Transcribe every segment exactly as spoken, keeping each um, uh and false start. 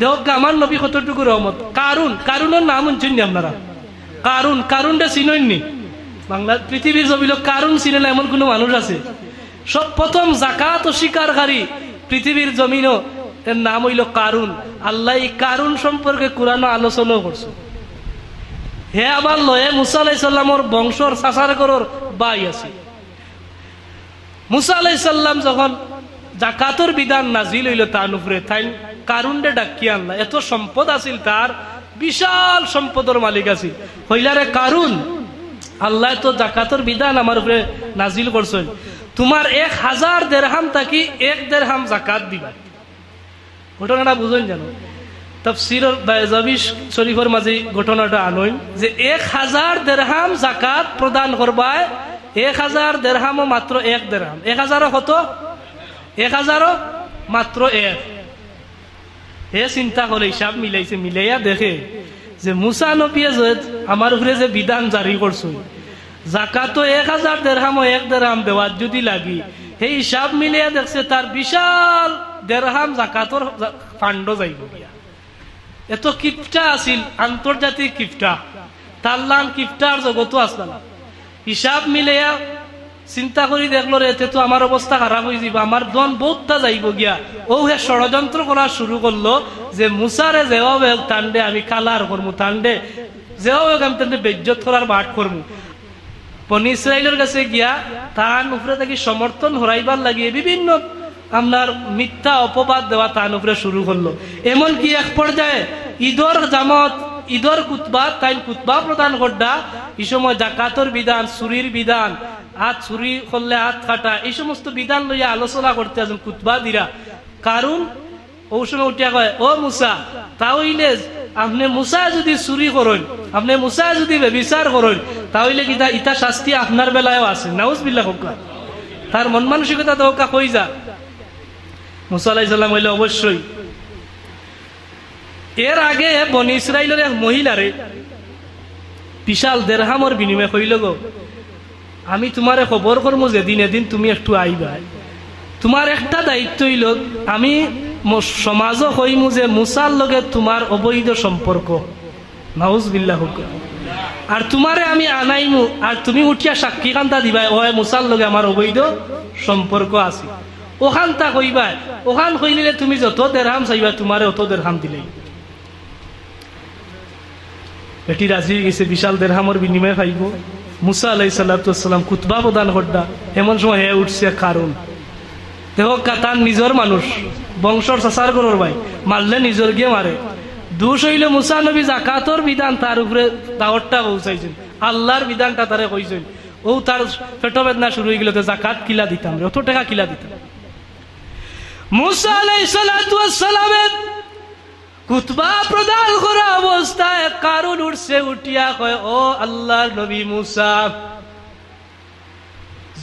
দেখউক্কা, আমার নবী কতটুকু রহমত। কারুন, কারুনর নাম হুনছইন নি আপনারা? কারুন, কারুনরে চিনইন নি? বাংলা, পৃথিবীর জমিনো কারুন চিনে না এমন কুনু মানুষ আছে? সব প্রথম জাকাত অস্বীকারকারী পৃথিবীর জমিনো, এর নাম অইলো কারুন। আল্লায় ই কারুন সম্পর্কে কুরআনো আলোচনাও করছে। হে আবার লয়ে মুসা আলাইহিস সালামর বংশর চাচার ঘরর ভাই আছিল। মুসা আলাইহিস সালাম যখন জাকাতর বিধান নাজিল অইলো তান উপরে, তাইন কারুনরে ডাকিয়া আনলা। এত সম্পদ আছিল তার, বিশাল সম্পদর মালিক আছিল। কইলা, "রে কারুন, আল্লায় তো জাকাতর বিধান আমার উপরে নাজিল করছইন, তুমার এক হাজার দেরহাম থাকি এক দেরহাম জাকাত দিবা।" ঘটনাটা বুঝইন জানো? তাফসিরর বায়জাবি শরীফর মাঝে ঘটনাটা আনইন যে এক হাজার দেরহাম জাকাত প্রদান করবায়, এক হাজার দেরহামও মাত্র এক দেরহাম। এক হাজারও কত? এক হাজারও মাত্র এক। হে চিন্তা করে, হিসাব মিলাইছে, মিলাইয়া দেখে যে মুসা নবীয়ে যে আমার উপরে যে বিধান জারি করছইন, জাকাতো এক হাজার দেরহামও এক দেরহাম দেওয়াত যদি লাগি, হে হিসাব মিলাইয়া দেখছে তার বিশাল দেরহাম জাকাতর ফান্ডো যাইবো গিয়া। এত কিপটা আছিল, আন্তর্জাতিক কিপটা, তার লান কিপটার জগতো আসলা না। হিসাব মিলাইয়া চিন্তা করি দেখলো, "রে, এতে তো আমার অবস্থা খারাপ অইযিবো, আমার ধন বউতটা যাইবো গিয়া।" অউ হে ষড়যন্ত্র করা শুরু করলো যে, "মুসারে যেভাবে হোক তানরে আমি কালার করমু, তানরে যেভাবে হোক আমি তানরে বেইজ্জত করার বাট করমু।" বনি ইসরাইলর গেছে গিয়া তান উপরে থাকি সমর্থন হরাইবার লাগিয়া বিভিন্ন আপনার মিথ্যা অপবাদ দেওয়া তান উপরে শুরু করলো। এমনকি এক পর্যায়ে ঈদর জামাত, ঈদর খুতবা, তাইন খুতবা প্রদান কররা, ই সময় জাকাতর বিধান, চুরির বিধান, আত চুরি করলে আত কাটা, ই সমস্ত বিধান লইয়া আলোচনা করতে আছইন খুতবা দিরা। কারুন অউ সময় উঠিয়া কয়, "ও মুসা, তা অইলে আপনে মুসায় যুদি চুরি করইন, আপনে মুসায় যুদি ব্যভিচার করইন, তা অইলে কিতা ইতা শাস্তি আপনার বেলায়ও আছে?" নাউজুবিল্লাহ কউক্কা। তার মন মানসিকতা তো ওকা কই যা। মুসা আলাইহিস সালাম কইলে, "অবশ্যই।" এর আগে বনি ইসরাইলর এক মহিলারে বিশাল দেরহামর বিনিময়ে কইলো, "গো, আমি তুমারে খবর করমু যেদিন, এদিন তুমি একটু আইবায়। তুমার একটা দায়িত্ব অইলো, আমি ম-, সমাজো কইমু যে মুসার লগে তুমার অবৈধ সম্পর্ক।" নাউজুবিল্লাহ কউক্কা। "আর তুমারে আমি আনাইমু, আর তুমি উঠিয়া সাক্ষী কান্তা দিবায়, অয় মুসার লগে আমার অবৈধ সম্পর্ক আছে।" অখানতা কইবায়, অখান কইলিলে তুমি যত দেরহাম চাইবায়, তুমারে অত দেরহাম দিলাই। বেটি রাজি অইগেছে, বিশাল দেরহামর বিনিময়ে পাইবো। মুসা আলাইহিস সালাতু ওয়াস সালাম খুতবা প্রদান কররা, এমন সময় হে উঠছে কারুন। দেখউক্কা, তার নিজর মানুষ, বংশর চাচার ঘরর ভাই, মারলে নিজরগিয়ে মারে। দুষ অইলো মুসা নবী জাকাতর বিধান তার উপরে দাওয়াতটা পৌঁছাইছইন, আল্লার বিধানটা তারে কইছইন। অউ তার পেটো বেদনা শুরু অইগেলো, "তে জাকাত কিলা দিতাম রে, অত টেকা কিলা দিতাম?" মুসা আলাইহিস সালাতু ওয়াস সালামে খুতবা প্রদান করা অবস্থায় কারুন উঠছে, উঠিয়া কয়, "ও আল্লার নবী মুসা,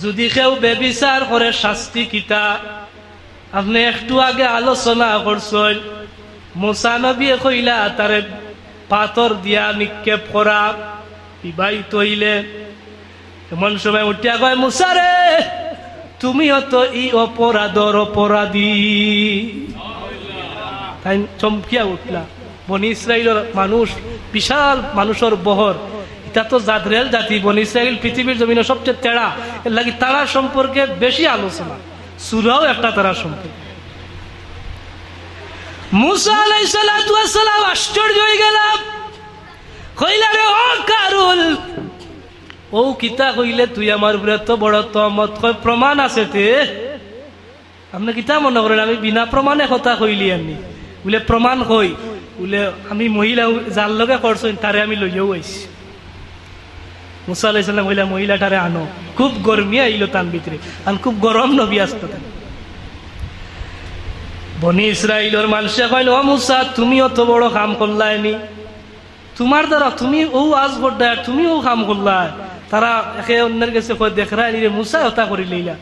যুদি কেউ ব্যভিচার করে শাস্তি কিতা? আপনে একটু আগে আলোচনা করছইন, মুসা নবীয়ে কইলা তারে পাথর দিয়া নিক্ষেপ করা, বিবাহিত অইলে।" এমন সময় উঠিয়া কয়, "মুসা রে, তুমিও তো ই অপরাধর অপরাধী।" তাইন চমকিয়া উঠলা। বনি ইসরাইলর মানুষ, বিশাল মানুষর বহর, ইতা তো জাদরেল জাতি। বনি ইসরাইল পৃথিবীর জমিনো সবচেয়ে তেড়া, এরলাগি তারার সম্পর্কে বেশি আলোচনা। সূরাও একটা তারার সম্পর্কে। মুসা আলাইহিস সালাতু ওয়াস সালাম আশ্চর্য অইগেলা, কইলা, "রে ও কারুন, অউ কিতা কইলে তুই আমার উপরে এত বড় তহমত?" কয়, "প্রমাণ আছে তে।" আপনে কিতা মনে করইন, আমি বিনা প্রমাণে কথা কইলিয়ার নি? বুলে, "প্রমাণ কই?" বুলে, "আমি মহিলা যার লগে করছইন, তারে আমি লইয়াও আইছি।" মুসা আলাইহিস সালাম কইলা, "মহিলাটারে আনো।" খুব গরমি আইলো তান ভিতরে, আর খুব গরম নবী আসতো তান। বনি ইসরাইলর মানষে কইল, "ও মুসা, তুমি অত বড় কাম করলায় নি?" তুমার দ্বারা তুমি অউ আজ করলায়, তুমি অউ কাম করলায়। তারা একে অন্যর গেছে কয়, "দেখরায় নি রে, মুসায় অতা করিলাইলা।"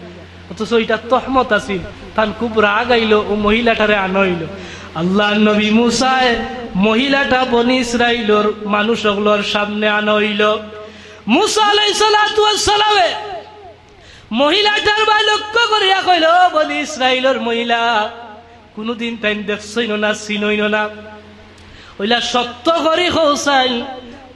অথচ ইটা তহমত আছিল। তান খুব রাগ আইলো, অউ মহিলাটারে আনা অইলো। আল্লার নবী মুসায় মহিলাটা বনি ইসরাইলর মানুষ অকলর সামনে আনা অইলো। মুসা আলাইহিস সালাতু ওয়াস সালামে মহিলাটার বায় লক্ষ্য করিয়া কইল, "ও বনি ইসরাইলর মহিলা, কুনুদিন তাইন দেখছইন না, চিনইন না। অইলা সত্য করি কও চাইন,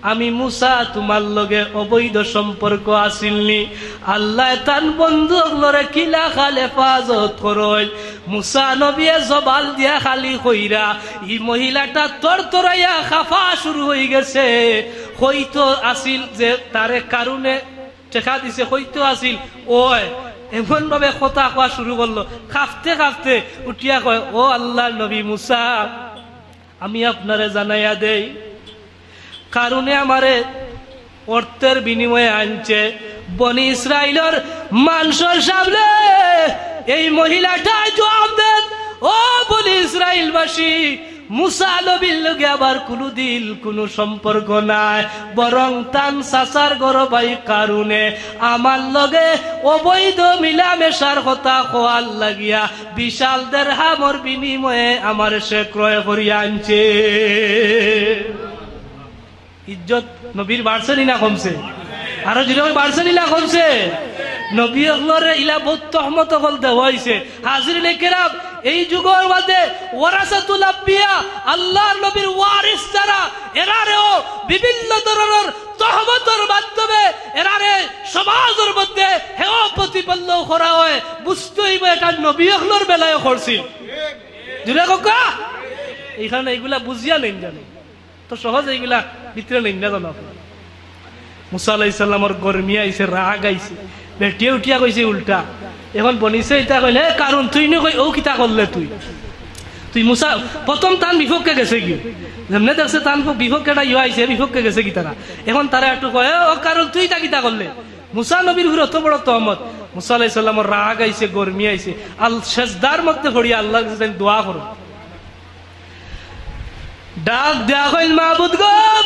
আমি মুসা তুমার লগে অবৈধ সম্পর্ক আছিল নি? আল্লায় তান বন্ধু অকলরে কিলাখান হেফাজত করইন। মুসা নবিয়ে জবান দিয়া খালি কইরা, ই মহিলাটা তরতরাইয়া কাঁপা শুরু অইগেছে। কইতো আছিল যে তারে কারুনে টেকা দিছে, কইতো আছিল, অয় এমন ভাবে কথা কওয়া শুরু করলো, কাঁপতে কাঁপতে উঠিয়া কয়, "ও আল্লার নবী মুসা, আমি আপনারে জানাইয়া দেই, কারুনে আমারে অর্থর বিনিময়ে আনছে।" বনি ইসরাইলর মানষর সামনে এই মহিলাটায় জবাব দেন, "ও বনি ইসরাইলবাসী, মুসা নবীর লগে আমার কুনুদিন কুনু সম্পর্ক নাই, বরং তান চাচার ঘরর ভাই কারুনে আমার লগে অবৈধ মিলামেশার কথা কওয়ার লাগিয়া বিশাল দেরহামর বিনিময়ে আমারে সে ক্রয় করিয়া আনছে।" ইজ্জত নবীর বাড়ছে নি না কমছে? আরো জোরে কই, বাড়ছে নি না কমছে? নবী অকলরে ইলা বউত তহমত অকল দেওয়া অইছে। হাজিরিনে কেরাম, এই যুগর মাঝে ওয়ারাসাতুল আম্বিয়া, আল্লার নবীর ওয়ারিস যারা, এরারেও বিভিন্ন ধরনর তহমতর মাধ্যমে এরারে সমাজর মধ্যে হেয় প্রতিপন্ন করা অয়। বুঝতে অইবো, এটা নবী অকলর বেলায়ও করছিল। জোরে কউক্কা? এইখানে এইগুলা বুঝিয়া নেইন জানি। তো সহজ এইগুলা ভিতরে নেইন না জানো আপনারা। মুসা আলাইহিস সালামর গরমি আইছে, রাগ আইছে, বেটিয়ে উঠিয়া কইছে উল্টা। এখন বনিছে ইতা কইলে, "এ কারুন, তুই নু কই ও কিতা করলে তুই? তুই মুসা, প্রথম তান বিপক্ষে গেছে গি, যেমনে দেখছে তান বিপক্ষে এটা ইয়া আইছে, বিপক্ষে গেছে গি তারা।" এখন তারা একটু কয়, "এ, ও কারুন, তুই ইতা কিতা করলে?" মুসা নবীর উপরে অত বড় তহমত। মুসা আলাইহিস সালামর রাগ আইছে, গরমি আইছে, আল সেজদার মধ্যে পড়িয়া আল্লার কাছে দোয়া করো। ডাক দেয়া কইল, "মাবুদ গো,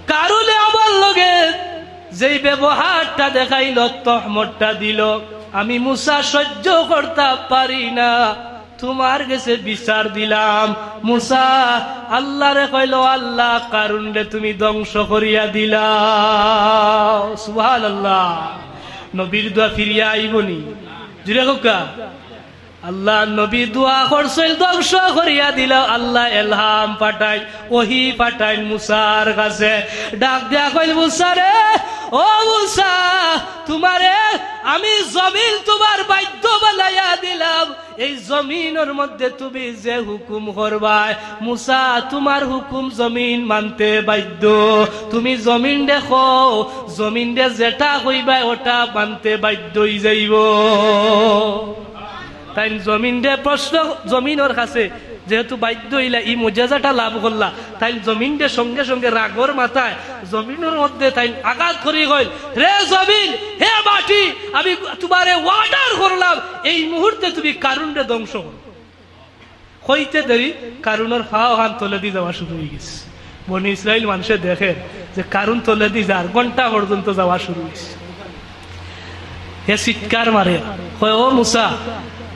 কারুনে আমার লগে যেই ব্যবহারটা দেখাইল, তহমতটা দিল, আমি মুসা সহ্য করতা পারি না, তুমার গেছে বিচার দিলাম।" মুসা আল্লারে কইল, "আল্লা, কারুনরে তুমি ধ্বংস করিয়া দিলাও।" সুবহানাল্লাহ। নবীর দোয়া ফিরিয়া আইবো নি? জোরে কউক্কা। আল্লার নবী দোয়া করছইন, ধ্বংস করিয়া দিল। আল্লায় এলহাম পাঠাইন, ওহি পাঠাইন মুসার কাছে। ডাক দিয়া কইল, "মুসা রে, ও মুসা, তুমারে আমি জমিন তুমার বাধ্য বানাইয়া দিলাম। এই জমিনর মধ্যে তুমি যে হুকুম করবায়, মুসা, তুমার হুকুম জমিন মানতে বাধ্য। তুমি জমিনরে কও, জমিনরে যেটা কইবায় ওটা মানতে বাধ্য অই যাইবো।" তাইন জমিনরে প্রশ্ন, জমিনর কাছে যেহেতু বাধ্য অইলা, ই মুজিজাটা লাভ করলা, তাইন জমিনরে সঙ্গে সঙ্গে রাগর মাথায় জমিনর মধ্যে তাইন আঘাত করি কইল, "রে জমিন, হে মাটি, আমি তুমারে order করলাম, এই মুহূর্তে তুমি কারুনরে ধ্বংস করো।" কইতে দেরি কারুনর পাও খান তলেদি যাওয়া শুরু অই গেছে। বনি ইসরাইল মানষে দেখের যে কারুন তলেদি যার, ঘন্টা পর্যন্ত যাওয়া শুরু অইছে। হে চিৎকার মারে, কয়, "ও মুসা,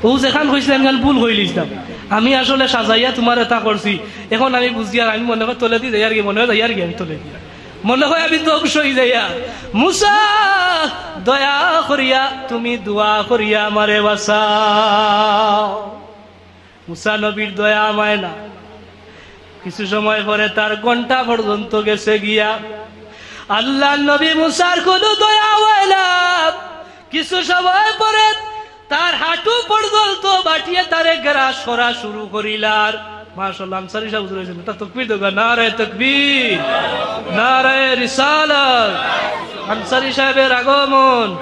ও যেখান কইছিলাম, এখান ভুল কইলিছিলাম। আমি আসলে সাজাইয়া তুমার এটা করছি। এখন আমি বুঝিয়ার, আমি মনে কয় তলেদি যাইয়ার গি, মনে কয় যাইয়ার গি আমি তলেদি। মনে কয় আমি ধ্বংস অই যাইয়ার। মুসা, দয়া করিয়া তুমি দোয়া করিয়া আমারে বাঁচাও।" মুসা নবীর দয়া মায় না। কিছু সময় পরে তার ঘন্টা পর্যন্ত গেছে গিয়া। আল্লার নবী মুসার কুনু দয়া অয় না। কিছু সময় পরে তার হাঁটু পর্যন্ত মাটিয়ে তারে গ্রাস করা শুরু করিলার। মাশাআল্লাহ, আনসারী সাব হুজুর আইছইন, একটা তকবীর দেউক্কা, নারায়ে তকবীর, নারায়ে রিসালাত, আনসারী সাবর আগমন।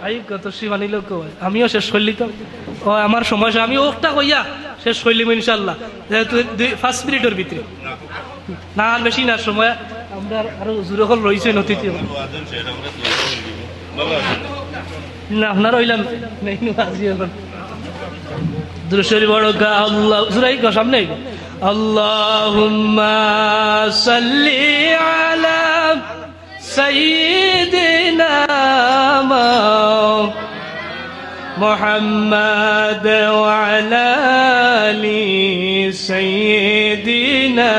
আই কত শিবানী লোক, আমিও শেষ করিলিতাম। ও, আমার সময় শেষ, আমি ওটা কইয়া শেষ করিলিমু ইনশাআল্লাহ, যেহেতু দুই, পাঁচ মিনিটর ভিতরে। না, আর বেশি না সময়, আমরা আরো জোরে কল রইছে অতিথি। না, আপনারা অইলাম, নেই, নু, আজি এখন। দুরূদ শরীফ পড়ো কা, আল্লাহ, জোরে কও, সামনে আইবো। আল্লাহুম্মা সাল্লি আলা সাইয়্যিদিনা মা-, মুহাম্মাদ ওয়া আলা আলি সাইয়্যিদিনা।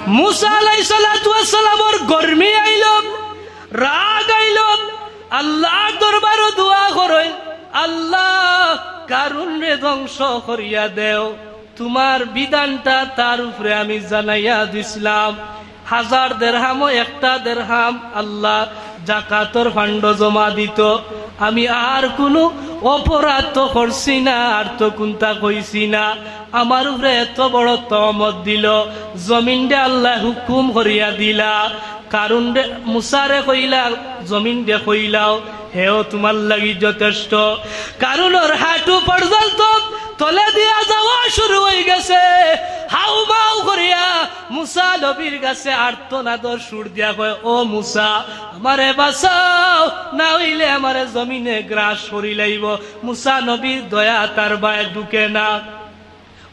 মুসা আলাইহিস সালাতু ওয়াস সালামর গরমি আইল, রাগ আইল, আল্লার দরবারো দোয়া করইন, আল্লাহ, কারুনরে ধ্বংস করিয়া দেও, তুমার বিধানটা তার উপরে আমি জানাইয়া দিছলাম। হাজার দেরহামও একটা দেরহাম আল্লাহ জাকাতর ফান্ডো জমা দিত। আমি আর কুনু অপরাধ তো করছি না, আর তো কুন্তা কইছি না। আমার উপরে এত বড় তহমত দিল, জমিনরে আল্লায় হুকুম করিয়া দিলা, কারুনরে, মুসারে কইলা, জমিনরে কইলাও, হেও তুমার লাগি যথেষ্ট। কারুনর হাঁটু পর্যন্ত তলে দিয়া যাওয়া শুরু অইগেছে। হাউমাউ করিয়া মুসা নবীর গেছে আর্তনাদর সুর দিয়া কয়, "ও মুসা, আমারে বাঁচাও, না অইলে আমারে জমিনে গ্রাস করিলাইবো।" মুসা নবীর দয়া তার বায় ঢুকে না।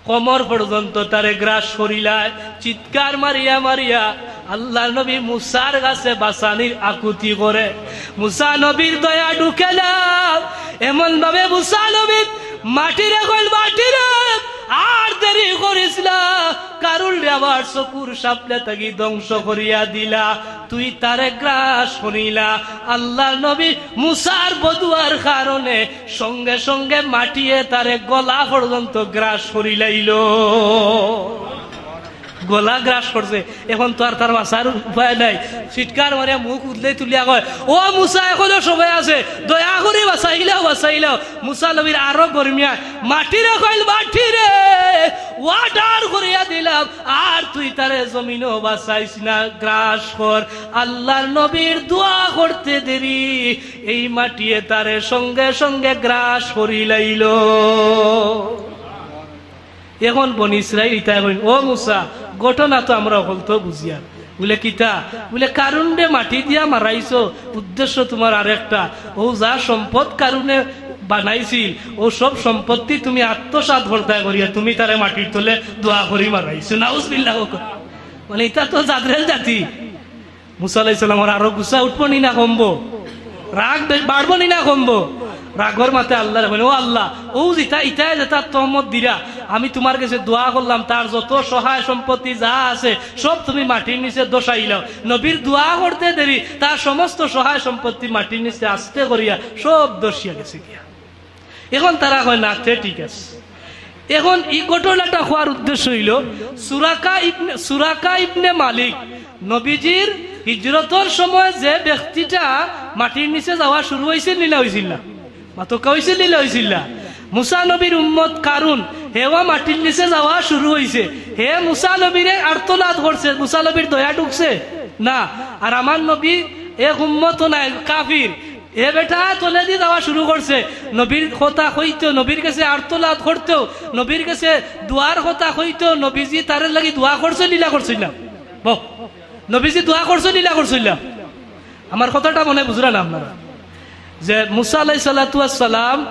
কোমর পর্যন্ত তারে গ্রাস করিলায়। চিৎকার মারিয়া মারিয়া আল্লার নবী মুসার গেছে বাঁচানির আকুতি করে। মুসা নবীর দয়া ঢুকে না, এমন ভাবে মুসা নবী মাটিরে কইল, "মাটিরে, আর দেরি করিস না, কারুনরে আমার চকুর সামনে থাকি ধ্বংস করিয়া দিলা, তুই তারে গ্রাস করিলা।" আল্লার নবী মুসার বদুয়ার কারণে সঙ্গে সঙ্গে মাটিয়ে তারে গলা পর্যন্ত গ্রাস করিলাইল। গলা গ্রাস করছে, এখন তো আর তার বাঁচার উপায় নাই। চিৎকার মারিয়া মুখ উদলে তুলিয়া কয়, "ও মুসা, এখনো সময় আছে, দয়া করি বাঁচাইলাও, বাঁচাইলাও।" মুসা নবীর আরো গরমিয়ায় মাটিরে কইল, "মাটিরে, order করিয়া দিলাম, আর তুই তারে জমিনো বাঁচাইস না, গ্রাস কর।" আল্লার নবীর দোয়া করতে দেরি, এই মাটিয়ে তারে সঙ্গে সঙ্গে গ্রাস করিলাইল। এখন বনি ইসরাইল ইতায় কইন, "ও মুসা, ঘটনা তো আমরা হকলতো বুঝিয়ার।" বুলে, "কিতা?" বুলে, "কারুনরে মাটি দিয়া মারাইছো, উদ্দেশ্য তুমার আরেকটা। অউ যা সম্পদ কারুনে বানাইছিল, অউ সব সম্পত্তি তুমি আত্মসাৎ করতায় করিয়া তুমি তারে মাটির তলে দোয়া করি মারাইছো।" নাউজুবিল্লাহ। মানে, ইতা তো জাদরেল জাতি। মুসা আলাইহিস সালামর আরো গুসা উঠবো নি না কমবো? রাগ বে-, বাড়বো নি না কমবো? রাগর মাথায় আল্লারে কইন, "ও আল্লাহ, অউ যেতা, ইতায় যেতা তহমত দিরা, আমি তুমার গেছে দোয়া করলাম, তার যত সহায় সম্পত্তি যা আছে, সব তুমি মাটির নিচে ধসাইলাও।" নবীর দোয়া করতে দেরি, তার সমস্ত সহায় সম্পত্তি মাটির নিচে আস্তে করিয়া সব ধসিয়া গেছে গিয়া। এখন তারা কয়, "না, তে ঠিক আছে।" এখন ই ঘটনাটা কওয়ার উদ্দেশ্য অইল, সুরাকা ইবনে, সুরাকা ইবনে মালিক নবীজির হিজরতর সময় যে ব্যক্তিটা মাটির নিচে যাওয়া শুরু অইছিল নি না অইছিল না? মাতকা অইছিল নি না অইছিল না? মুসা নবীর উম্মত কারুন, হেও মাটির নিচে যাওয়া শুরু অইছে। হে মুসা নবীরে আর্তনাদ করছে, মুসা নবীর দয়া ঢুকছে না। আর আমার নবী এক উম্মত নাই, কাফির। এ বেটা তলেদি যাওয়া শুরু করছে। নবীর কথা কইতো, নবীর গেছে আর্তনাদ করতো, নবীর গেছে দোয়ার কথা কইতো, নবীজি তার লাগি দোয়া করছে নি না করছিল না? বহ, নবীজি দোয়া করছে নি না করছিল না? আমার কথাটা মনে বুঝরা না আপনারা? যে মুসা আলাইহিস সালাতু ওয়াস সালাম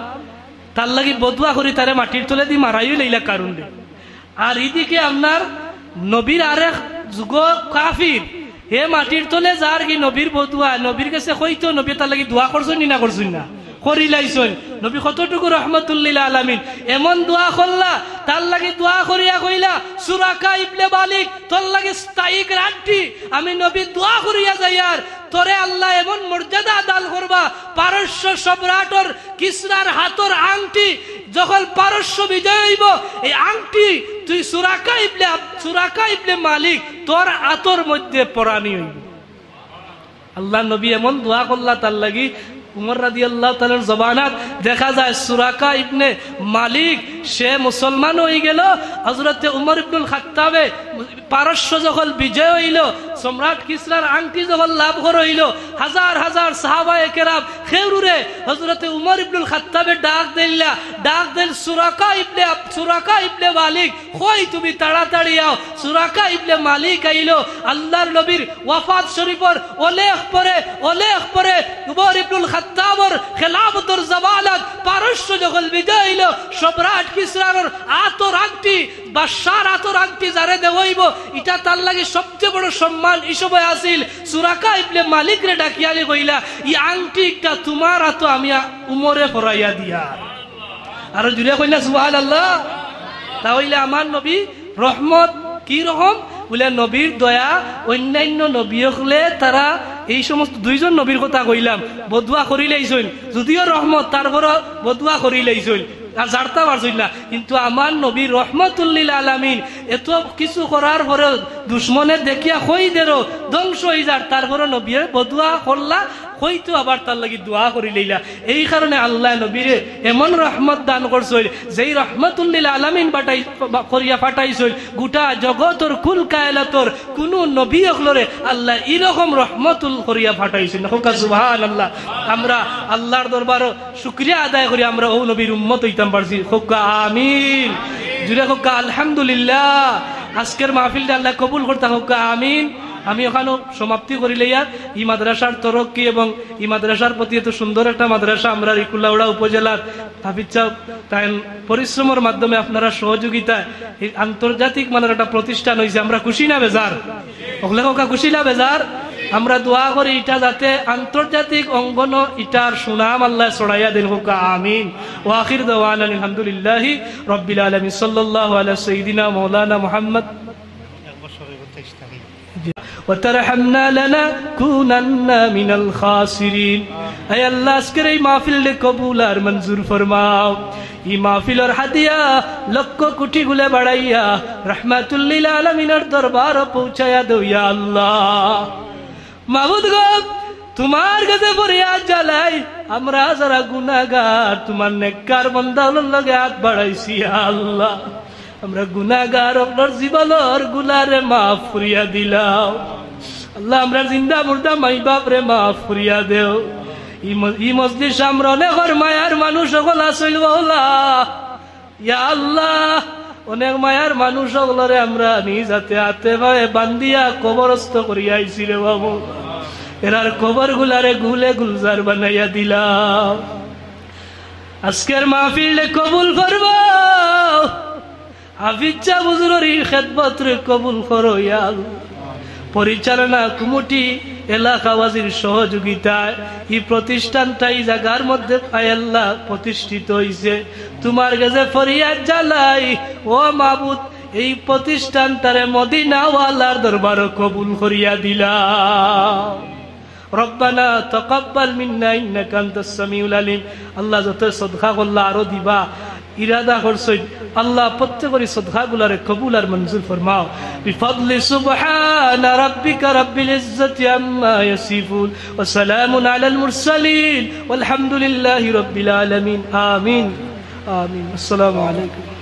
তার লাগি বদুয়া করি তারে মাটির তলেদি মারাইও লাইলা কারুনরে। আর ইদিকে আপনার নবীর আরেক যুগ কাফির, হে মাটির তলে যার কি নবীর বদুয়া, নবীর গেছে কইতো, নবী তার লাগি দোয়া করছইন নি না করছইন না? করিলাইছইন। নবী কতটুকু রহমতুল্লিল আলামিন, এমন দোয়া করলা, তার লাগি দোয়া করিয়া কইলা, "সুরাকা ইবনে মালিক, তোর লাগি স্থায়ী গ্যারান্টি, আমি নবী দোয়া করিয়া যাইয়ার, তোরে আল্লাহ এমন মর্যাদা দান করবা, পারস্য সম্রাটর কিসরার হাতর আংটি যখন পারস্য বিজয় অইবো, এই আংটি তুই সুরাকা ইবনে আব-, সুরাকা ইবনে মালিক তোর আতর মধ্যে পরানি অইবো।" আল্লাহর নবী এমন দোয়া করলা তার লাগি, উমর রাদিয়াল্লাহু তাআলার জমানাত দেখা যায় সুরাকা ইবনে মালিক সে মুসলমান অইগেলো। হযরতে উমর ইবনুল খাত্তাবে পারস্য যখন বিজয় অইলো, সম্রাট কিসরার আংটি যখন লাভ করা অইলো, হাজার হাজার সাহাবায়ে কেরাম খেউরুরে হযরতে উমর ইবনুল খাত্তাবে ডাক দিলা, ডাক দিল, "সুরাকা ইবনে আব-, সুরাকা ইবনে মালিক, কই তুমি? তাড়াতাড়ি আও।" সুরাকা ইবনে মালিক আইলো। আল্লাহর নবীর ওয়াফাত শরীফর অনেক পরে, অনেক পরে উমর ইবনুল খাত্তাবর খেলাফতর জমানাত পারস্য যখন বিজয় অইলো, সম্রাট কিসরার আতর আংটি, বাদশার আতর আংটি যারে দেওয়া অইবো, ইটা তার লাগি সবচেয়ে বড় সম্মান ই সময় আছিল। সুরাকা ইবনে মালিকরে ডাকিয়া আনি কইলা, "ই আংটি একটা তুমার আতো আমি আ-, উমরে পরাইয়া দিয়ার।" আরো জুরে কইলা, "সুবহানাল্লাহ।" তা অইলে আমার নবী রহমত কি রকম? বুলে নবীর দয়া, অন্যান্য নবী অকলে তারা এই সমস্ত দুইজন নবীর কথা কইলাম, বদুয়া করিলাইছইন, যদিও রহমত, তারপরও বদুয়া করিলাইছইন, আর জারতা পারছইন না। কিন্তু আমার নবী রহমাতুল্লিল আলামিন এত কিছু করার পরেও দুশমনে দেখিয়া কই দেরো ধ্বংস অই যার, তারপরও নবীয়ে বদুয়া করলা, কইতো আবার তার লাগি দোয়া করিলাইলা। এই কারণে আল্লায় নবীরে এমন রহমত দান করছইন, যেই রহমাতুল্লিল আলামিন বাটাই-, বা-, করিয়া পাঠাইছইন, গোটা জগতর কুল কায়নাতর কুনু নবী অকলরে আল্লায় ইরকম রহমতুল করিয়া পাঠাইছইন না। কউক্কা সুবহানাল্লাহ। আমরা আল্লার দরবারো শুকরিয়া আদায় করি, আমরা অউ নবীর উম্মত অইতাম পারছি। কউক্কা আমিন। জুরে কউক্কা আলহামদুলিল্লাহ। আজকের মাহফিলটা আল্লায় কবুল করতা, কউক্কা আমিন। আমি অখানো সমাপ্তি করিলাইয়ার। ই মাদ্রাসার তরক্কি এবং ই মাদ্রাসার প্রতি এত সুন্দর একটা মাদ্রাসা আমরার ই কুলাউড়া উপজেলার হাফিজ সাব তাইন পরিশ্রমর মাধ্যমে আপনারার সহযোগিতায় এই আন্তর্জাতিক মানের একটা প্রতিষ্ঠান অইছে। আমরা খুশি না বেজার? অকলে কউক্কা খুশি না বেজার? আমরা দোয়া করি ইটা যাতে আন্তর্জাতিক অঙ্গনও ইটার সুনাম আল্লায় ছড়াইয়া দেইন, কউক্কা আমিন। ওয়া আখির দাওয়ানা আলহামদুলিল্লাহি রাব্বিল আলামিন। সাল্লাল্লাহু আলা সাইয়্যিদিনা মাওলানা মুহাম্মদ। وترحمنا لنكونن من الخاسرين। আয় আল্লাহ, আজকের এই মাহফিলরে কবুল আর মঞ্জুর ফরমাও। ই মাহফিলর হাদিয়া লক্ষ কোটি গুণে বাড়াইয়া রহমাতুল্লিল আলামিনর দরবারো পৌঁছাইয়া দেও, ইয়া আল্লাহ। মাবুদ গো, তুমার গেছে ফরিয়াদ জানাই, আমরা যারা গুনাগার, তুমার নেককার বান্দা অকলর লগে আত বাড়াইছি, ইয়া আল্লাহ। আমরা গুনাগার অকলর জীবনর গুনারে মাফ করিয়া দিলাও। আল্লাহ, আমরার জিন্দা মুর্দা মাই বাপরে মাফ করিয়া দেও। ই ম-, ই মজলিসো আমরার অনেকর মায়ার মানুষ অকল আছিল, মাওলা। ইয়া আল্লাহ, অনেক মায়ার মানুষ অকলরে আমরা নিজ আতে আতে পায়ে বান্ধিয়া কবরস্থ করিয়া আইছি রে বাবু। এরার কবরগুলারে গুলে গুলজার বানাইয়া দিলাও। আজকের মাহফিলরে কবুল ফরমাও। হাফিজ সাব হুজুরর ই খেদমতরে কবুল করো, ইয়া আল্লাহ। পরিচালনা কমিটি, এলাকাবাসীর সহযোগিতায় ই প্রতিষ্ঠানটা ই জাগার মধ্যে, আয় আল্লাহ, প্রতিষ্ঠিত অইছে। তুমার গেছে ফরিয়াদ জানাই, ও মাবুদ, এই প্রতিষ্ঠানটারে মদিনাওয়ালার দরবারো কবুল করিয়া দিলাও। ربنا تقبل منا إنك أنت السميع العليم। আল্লাহ, যত সদকা করলা আরো দিবা, ইরাদা করছইন, আল্লাহ, প্রত্যেকর ই সদকাগুলারে কবুল আর মঞ্জুর ফরমাও। بفضل سبحان ربك رب العزة عما يصفون وسلام على المرسلين والحمد لله رب العالمين। آمين. آمين. السلام عليكم.